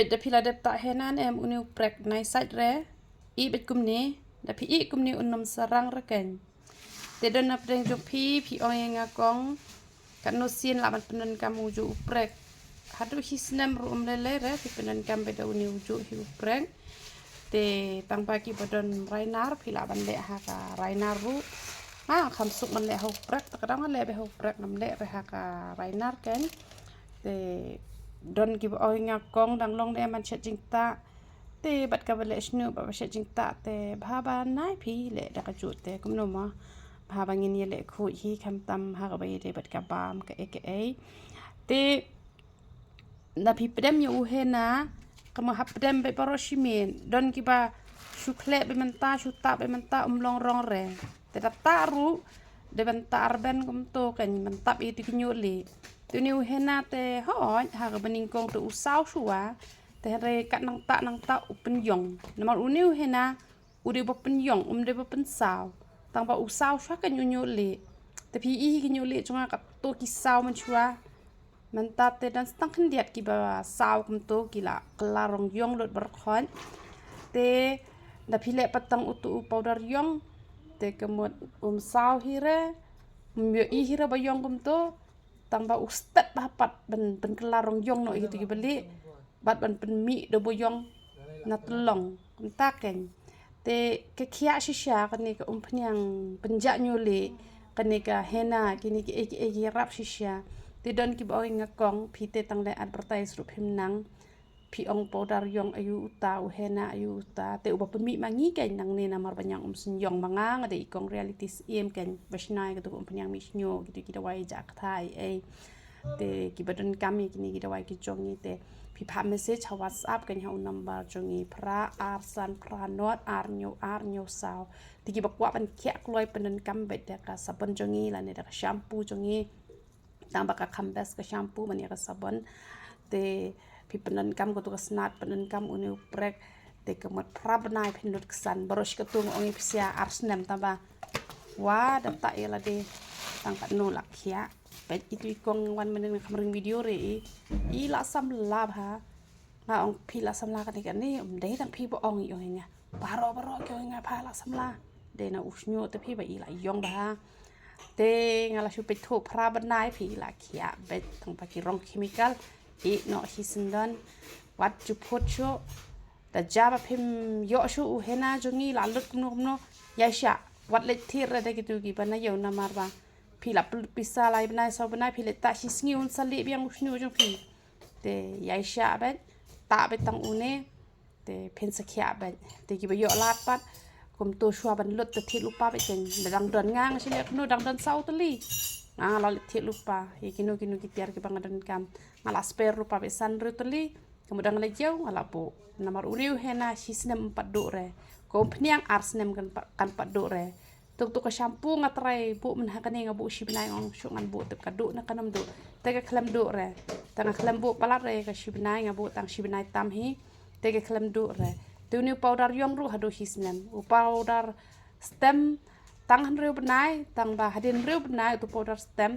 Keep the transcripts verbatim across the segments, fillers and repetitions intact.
Da phi la dep tah henna ne em une u prek nai sait re. I beit kumne, da phi i kumne un ym sarang re kein. Te don na pdeng jong phi, phi ong ïa nga kong, katno sien lah ban pyndonkam u juh u prek. Haduh hi snem ruh um lei lei re phi pyndonkam beit da une u juh hi u prek. Te tang ba kiba don rainar phi lah ban leh ha ka rainar ruh. Nga kham suk ban leh ha u prek, te ka dang leh beit ha u prek, ngam leh re ha ka rainar kein. Te don kiba ong ïa nga kong, dang long ne em ban shet jingtah. Te bad kaba leh shñiuh bad ba shet jingtah te bha ba nai phi leh da ka juh te kumno mo. Bha ba ngin ïa leh khuid hi khamtam ha kaba ïa dei bad ka bam kaei kaei. Te da phi pdem ïa u henna, ka ma hap pdem beit baroh shi miet. Don kiba shu khleh beit mynta, shu tah beit mynta, um long rong re. Te da tah ruh, dei ban tah arben kumto kein, ban tap ïa tu ki ñiuh lieh. Te une u henna te hooid, ha kaba nyngkong te u saw shuwa, te hynrei kat nang tah nang tah u pynïong. Namar une u henna, u dei ba pynïong, um dei ba pynsaw. Tang ba u saw shuwa kein u ñiuh lieh. Te phi i hi ki ñiuh lieh jong nga katto ki saw mynshuwa. Mynta te don tang khyndiat kiba saw kumto ki la kylla rong ïong lut baroh khoit. Te da phi leh pat tang uto u powder ïong. Te ka mut um saw hi re. Um ïohi hi re ba ïong kumto. Tang ba u stet bha pat ban, ban kylla rong ïong noh ïa kito kiba lieh. Bad ban pynmih da ba ïong na tyllong. Kumta kein. Te ka khiah shisha kane ka umphniang pynjah ñiuh lieh, kane ka henna, kine kiei kiei ki rap shisha. Te don kiba ong ïa nga kong, phi te tang leh advertise ruh phim nang. Phi ong powder ïong aïu uta, u henna aïu uta. Te uba pynmih ma ngi kein nangne namar ba ñiang um sngewïong ma nga, nga dei i kong reality siem kein, ba shna ïa kito ki umphniang mih shñiuh, kito ki dawai jah ktha ei ei. Te kiba donkam ïa kine ki dawai ki jong ngi te phi phah message ha WhatsApp kein ha u number jong ngi phra ar san phra nod ar hynñiew ar hynñiew saw. Te kiba kwah ban khiah kloi pyndonkam beit da ka sabon jong ngi lane da ka shampoo jong ngi. Tang ba ka kham best ka shampoo ban ïa ka sabon. Te phi pyndonkam kato ka snat, pyndonkam une u prek. Te ka mut phra bnai phin lut ksan. Baroh shi katto nga ong ïa phi sha ar snem tang ba wa da tah ïa lade tang katno la khiah. Peit itu i kong wan mynne nga kham ring video re i. I la samla bha. Nga ong phi la samla kane kane, um dei tang phi ba ong i ong ïa nga. Baroh baroh ki ong ïa nga pha la samla. Dei na u shñiuh te phi ba i la ïong bha. Te nga la shu peit thuh phra bnai phi la khiah beit tang ba ki rong chemical. I noh hi syndon. Wat ju phut shuh. Da jia ba phim ïoh shuh u henna jong ngi la lut kumno kumno. Ïa sha wat leit thied re da kito kiba na ïew namar ba phi la pynlut pisa lai bnai saw bnai phi leit tah shi sngi un sa lieh biang u shñiuh jong phi. Te ïa sha beit tah beit tang une. Te phin sa khiah beit. Te kiba ïoh lad pat kumto shuwa ban lut te thied lypa beit kein. Da dang don nga nga shu leh kumno dang don saw tylli. Nga la leit thied lypa ïa kino kino ki tiar kiba nga donkam. Nga la spare lypa beit san hynriew tylli. Ka mut dang leit ïew nga la buh. Namar une u henna shi snem um pat duh re. Ka umphniang ar snem kan pat, kan pat duh re. Tuk tuk ka shampoo nga try buh mynha kane nga buh shi bnai nga ong shuh ngan buh tip ka duh ne kan ym duh. Te ka khlem duh re. Te nga khlem buh palat re ka shi bnai nga buh tang shi bnai tam hi. Te ka khlem duh re. Te une u powder ïong ruh haduh hi snem. U powder stem tang hynriew bnai, tang ba hadien hynriew bnai uto u powder stem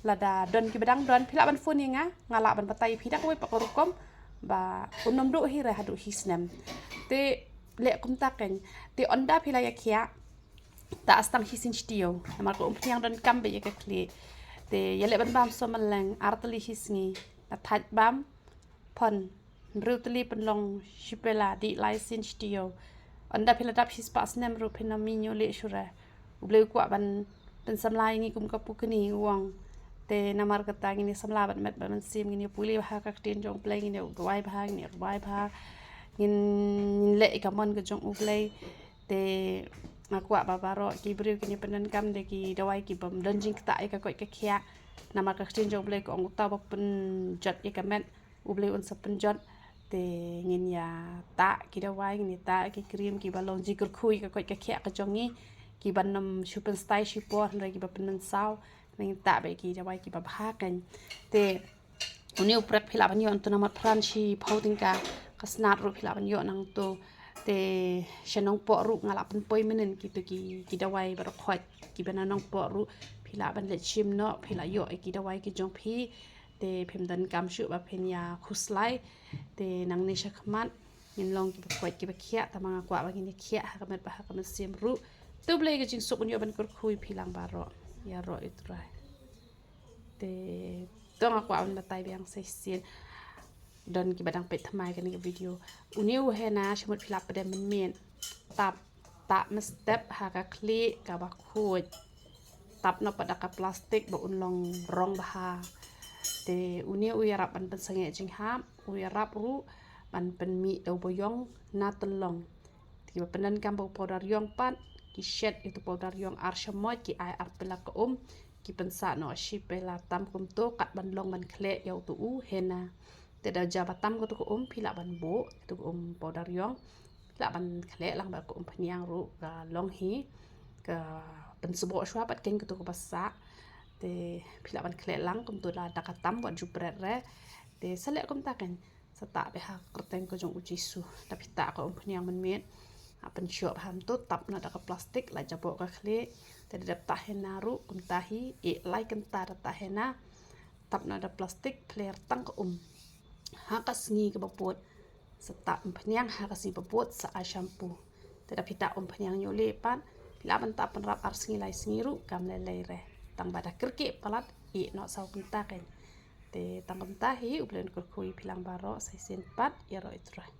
lada don kiba dang don phi lah ban phone ïa nga, nga lah ban batai ïa phi da kawei pat ka rukom ba un ym duh hi re haduh hi snem. Te leh kumta kein. Te ynda phi la ïa khiah tah tang hi sien shi taïew. Namar ka umphniang donkam beit ïa ka khlieh. Te ïa leh ban bam soo mylleng ar tylli hi sngi. Nga thait bam pon hynriew tylli pynlong shi pela dih lai sien shi taïew. Ynda phi la dap shispah snem ruh phin ym mih ñiuh lieh shuh re. U Blei u kwah ban pynsamla ïa ngi kum ka pukni u ong. Te namar kata ngin ïa samla bad met bad mynsiem, ngin ïa pule bha ka ktien jong U Blei, ngin ïa duwai bha, ngin ïa rwai bha. Ngin, ngin leh ïa ka mon ka jong U Blei. Te nga kwah ba baroh ki briew kin ïa pyndonkam da ki dawai ki bym don jingktah ïa ka koit ka khiah. Namar ka ktien jong U Blei ka ong uta uba pynjot ïa ka met U Blei un sa pynjot. Te ngin ïa tah ki dawai, ngin ïa tah ki cream kiba long jingkyrkhu ïa ka koit ka khiah ka jong ngi, kiba nym shu pynstai shipor hynrei kiba pynmynsaw. Ngin tah beit ki dawai kiba bha kein. Te une u prek phi lah ban ïoh nangto namar phran shiphew tyngka. Ka snat ruh phi lah ban ïoh nangto. Te sha Nongpoh ruh nga lah pynpoi mynnin kito ki, ki dawai baroh khoit kiba na Nongpoh ruh phi lah ban leit shim noh, phi lah ïoh ïa ki dawai ki jong phi. Te phim donkam shuh ba phin ïa khuslai. Te nangne sha khmat ngin long kiba koit kiba khiah, tangba nga kwah ba ngin ïa khiah ha ka met bad ha ka mynsiem ruh. To U Blei ka jingsuk un ïoh ban kyrkhu ïa phi lang baroh. Ïaroh ïa U Trai. Te to nga kwah ban batai biang sa shisien. Don kiba dang peit thymmai kane ka video. Une u henna, shu mut phi lah pdem mynmiet. Tap, tap mynstep ha ka khlieh kaba khuid. Tap noh pat da ka plastik ba un long rong bha. Te une u ïarap ban pynsangeh jinghap, u ïarap ruh ban pynmih da u baïong na tyllong. Te kiba pyndonkam bad u powder ïong pat, ki shet ïa uto u powder ïong ar shamoit, ki ai ar pela ka um, ki pynsah noh shi pela tam kumto, kat ban long ban khleh ïa uto u henna. Te da jia ba tam kato ka um, phi lah ban buh ïa uto ka um powder ïong. Phi lah ban khleh lang bad ka umphniang ruh, ka long hi ka pynsboh shuwa pat keiñ kato kaba sah. Te phi lah ban khleh lang kumto la da ka tam wat ju bret re. Te sa leh kumta keiñ, sa tah beit ha ka kyrteng ka jong U Jisu. Da phi tah ka umphniang mynmiet, ha pynshoh bha kumto, tap noh da ka plastik, la jaboh ka khlieh. Te da dep tah henna ruh kumta hi, ïeh lai kynta da tah henna. Tap noh da plastik, pler tang ka um ha ka sngi kaba bud. Sa tah umphniang ha ka sngi ba bud, sa ai shampoo. Te da phi tah umphniang ñiuh lieh pat, phi lah ban tah pynrap ar sngi lai sngi ruh kam lei lei re. Tangba da kyrkieh palat, ïeh noh saw kynta keiñ. Te tang kumta hi, U Blei un kyrkhu ïa phi lang baroh sa shisien pat, ïaroh ïa U Trai.